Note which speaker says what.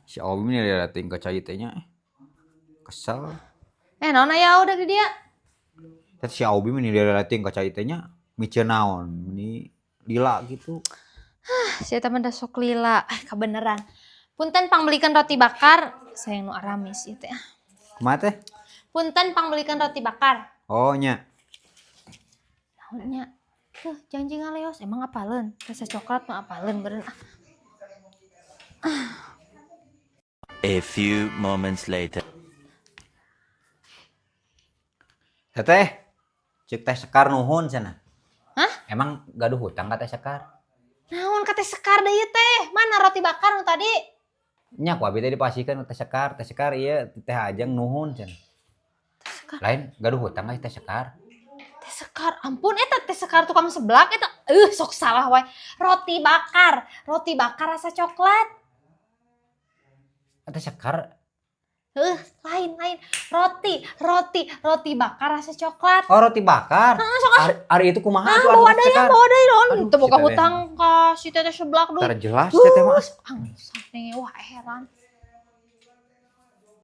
Speaker 1: Si Obi ini liatin ke cai teh nya. Kesel.
Speaker 2: Eh, naon aya udah di dia?
Speaker 1: Teh si Obi ini liatin ke cai teh nya. Miceun naon? Ini lila gitu.
Speaker 2: Si eta mah da sok lila. Eh, kebeneran. Punten, pangbelikeun roti bakar. Sayang nu aramis ieu teh.
Speaker 1: Kumaha teh?
Speaker 2: Punten, pangbelikeun roti bakar.
Speaker 1: Oh nya.
Speaker 2: Naon nya? Tuh, janji ngaleos. Emang apaleun? Rasa coklat mah apaleun beureun ah.
Speaker 3: A few moments later.
Speaker 1: Teteh, cek Teh Sekar nuhun cenah.
Speaker 2: Hah?
Speaker 1: Emang gaduh hutang ka Teh Sekar?
Speaker 2: Naon ka Teh Sekar deui teh? Mana roti bakar nu tadi?
Speaker 1: Nya ku abi teh dipasihkeun ka Teh Sekar. Teh Sekar ieu Teh Ajeng nuhun cenah.
Speaker 2: Teh Sekar.
Speaker 1: Lain gaduh hutang ka Teh Sekar.
Speaker 2: Teh Sekar, ampun, eta Teh Sekar tukang seblak eta. Sok salah wae. Roti bakar rasa coklat.
Speaker 1: Teh Sekar.
Speaker 2: Lain lain. Roti, roti, roti bakar rasa coklat.
Speaker 1: Oh, roti bakar.
Speaker 2: Ah, sok.
Speaker 1: Ari, ari itu kumaha
Speaker 2: Ah,
Speaker 1: tuh
Speaker 2: bawa
Speaker 1: ari
Speaker 2: deui,
Speaker 1: Sekar?
Speaker 2: bawa deui naon.
Speaker 1: Aduh,
Speaker 2: Teu boga
Speaker 1: si teteh.
Speaker 2: hutang ka si teteh seblak deui.
Speaker 1: Tara jelas teteh mah.
Speaker 2: Angsat nih, wah heran.